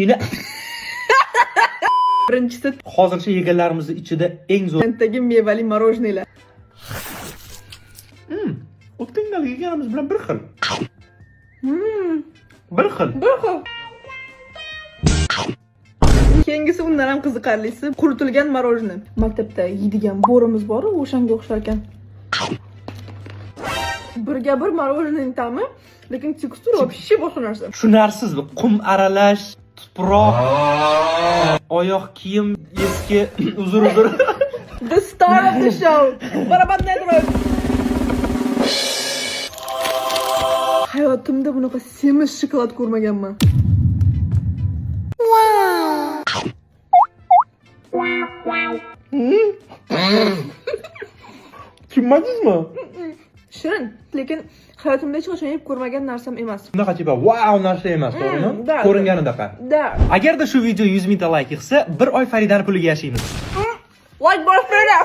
Yine Birinchisi hozircha yeganlarimizni ichida eng zo'r. Toshkentdagi mevali мороженое lar. O'tgan gal yeganimiz bilan bir xil. Bir xil. Bir xil. Keyingisi undan ham qiziqarlisi, quritilgan мороженое. Maktabda yeydigan bo'rimiz bor, o'shanga o'xshar ekan. Birga bir мороженое ta'mi, lekin текстура вообще boshqa narsa. Tushunarsiz, qum aralash, tuproq, oyoq kiyim eski, uzr, uzr. The star of the show. Барабанная дробь. Hayotimda bunaqa semiz shokolad ko'rmaganman. Tushunmadingizmi? Shirin, lekin hayotimda hech qachon yeb ko'rmagan narsam emas. Bunaqa типа wow narsa emas, to'g'rimi? Да. Ko'ringanidaqa. Да. Agarda shu video 100 mingta layk yig'sa, bir oy Faridani puliga yashaymiz. Like bosinglar.